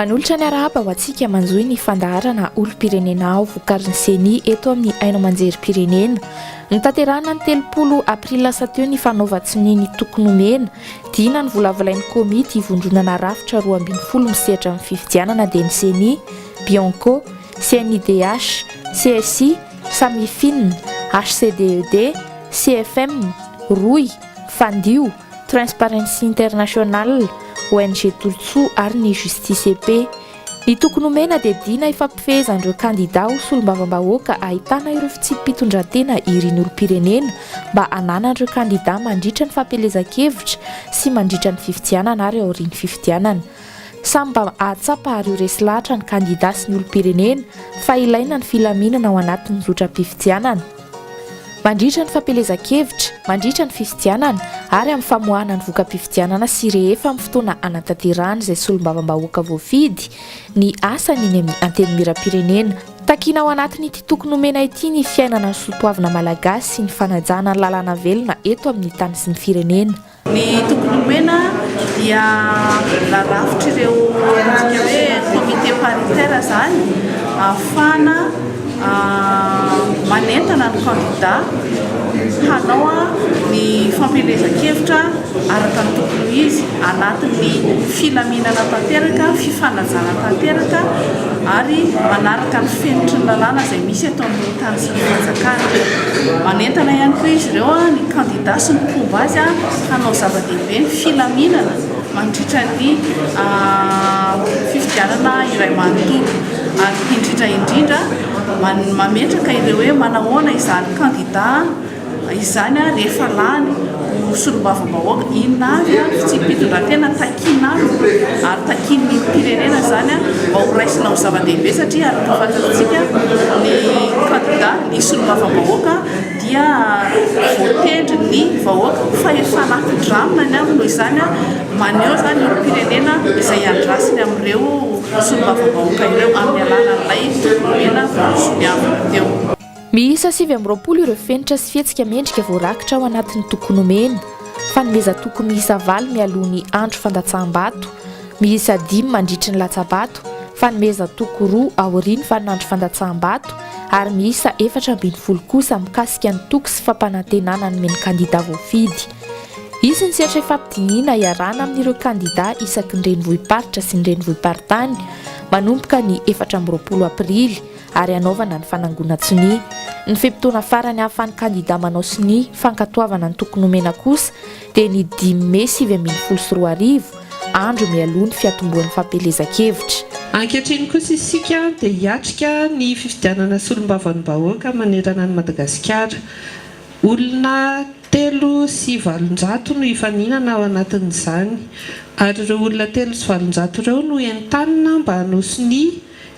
Manolotra ny arahaba ho antsika manjohy ny fandaharana olom-pirenena aho vokarin'ny Ceni eto amin'ny haino aman-jerim-pirenena. Notanterahina ny 30 aprily lasa teo ny fanaovan-tsonia ny tokony homena dina ny volavolain'ny komity ivondronana rafitra 12 misehatra amin'ny fifidianana dia ny Ceni, Bianco, CNIDH, CSI, Samifin, HCDED, CFM, Rohy, Fandio, Transparency International, ONG Tolotsoa ary ny Justice et Paix. Ny tokony homena dia dina ifampifehezan'ireo kandidà ho solombavambahoaka ahitana ireo fitsipi-pitondrantena irin'ny olom-pirenena mba hananan'ireo kandidà mandritra ny fampielezan-kevitra sy mandritra ny fifidianana ary aorian'ny fifidianana. Samy mba hahatsapa ary ho resy lahatra ny kandidà sy ny olom-pirenena fa ilaina ny filaminana ao anatin'ny zotram-pifidianana. Mandritra ny fampielezan-kevitra, mandritra ny fifidianana ary amin'ny famoahana ny voka-pifidianana sy rehefa amin'ny fotoana hanatanterahana izay solombavambahoaka voafidy ny asany eny amin'ny Antenimierampirenena. Takiana ao anatin'ity toky nomena ity ny fiainana ny soatoavina malagasy sy ny fanajana ny lalàna velona eto amin'ny tany sy ny firenena. Ny tokony homena dia narafitr'ireo antsika hoe comité paritaire izany ahafahana manentana ny kandida hanao ny fampielezan-kevitra araka ny tokony ho izy anatin'ny filaminana tanteraka, fifanajana tanteraka ary manaraka ny fenitry ny lalàna izay misy eto amin'ny tany sy ny fanjakana. Manentana ihany koa izy ireo ny kandida sy ny mpomba azy hanao zava-dehibe ny filaminana mandritra ny fifidianana iray manontolo ary indrindra indrindra mametraka ireo hoe manahoana izany kandida Izany rehefa lany ho solombavambahoaka, inona avy ny fitsipi-pitondran-tena takiana aminy ary takian'ny olom-pirenena izany mba ho raisina ho zava-dehibe satria araka ny fantatsika ny kandida, ny solombavambahoaka dia voatendrin'ny vahoaka, fahefana ampindramina ny aminy noho izany maneho izany ny olom-pirenena izay andrasiny amin'ireo solombavambahoaka ireo amin'ny alalan'ilay toko-nomena nosoniavina teo. Miisa 29 ireo fenitra sy fihetsika mendrika voarakitra ao anatin'ny toko nomena. Fanomezan-toky miisa valo mialoha ny andro fandatsaham-bato, miisa dimy mandritry ny latsa-bato, fanomezan-toky roa aorian'ny vaninandro fandatsaham-bato ary miisa 14 kosa mikasika ny toky sy fampanantenana nomen'ny kandida voafidy. Hisy ny sehatra ifampidinihina iarahana amin'ireo kandida isaky ny renivohi-paritra sy ny renivohi-paritany manomboka ny 24 aprily. ary hanaovana ny fanangonan-tsonia. Ny fe-potoana farany ahafahan'ny kandida manao sonia fankatoavana ny tokony homena kosa dia ny dimy mey 2019, andro mialoha ny fiatombohan'ny fampielezan-kevitra. Ankehitriny kosa isika dia hiatrika ny fifidianana solombavambahoaka manerana an'i Madagasikara. Olona 803 no hifaninana ao anatin'izany ary ireo olona 803 ireo no entanina mba hanao sonia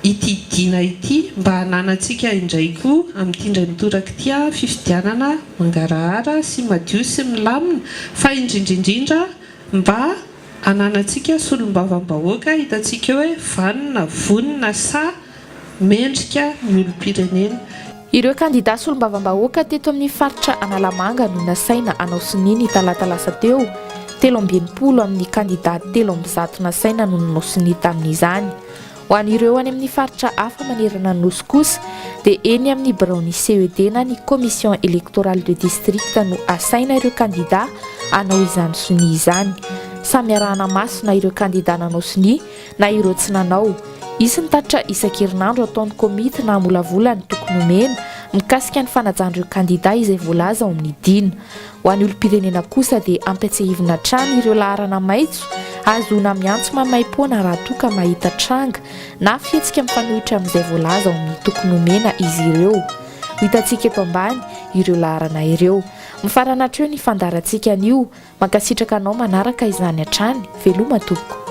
ity dina ity mba hananantsika indray koa amin'ity indray mitoraka ity fifidianana mangarahara sy madio sy milamina fa indrindra indrindra mba hananantsika solombavambahoaka hitantsika eo hoe vanona, vonona, sahy, mendrika ny olom-pirenena. Ireo kandida solombavambahoaka teto amin'ny faritra Analamanga no nasaina hanao sonia ny talata lasa teo. 63 amin'ny kandida 103 nasaina no nanao sonia tamin'izany. Ho an'ireo any amin'ny faritra hafa manerana ny Nosy kosa dia eny amin'ny biraon'ny CED na ny Commission Electorale de District no asaina ireo kandida hanao izany sonia izany. Samy arahana maso na ireo kandida nanao sonia na ireo tsy nanao. Hisy ny tatitra isan-kerinandro ataon'ny komity na hamolavola ny tokony homena mikasika ny fanajan'ireo kandida izay voalaza ao amin'ny dina. Ho an'ny olom-pirenena kosa dia ampiatsehivina hatrany ireo laharana maitso ahazoana miantso maimaimpoana raha toa ka mahita tranga na fihetsika mifanohitra amin'izay voalaza ao amin'ny tokony homena izy ireo. Ho hitantsika eto ambany ireo laharana ireo. Mifarana hatreo ny fandaharantsika anio. Mankasitraka anao manaraka izany hatrany. Veloma tompoko.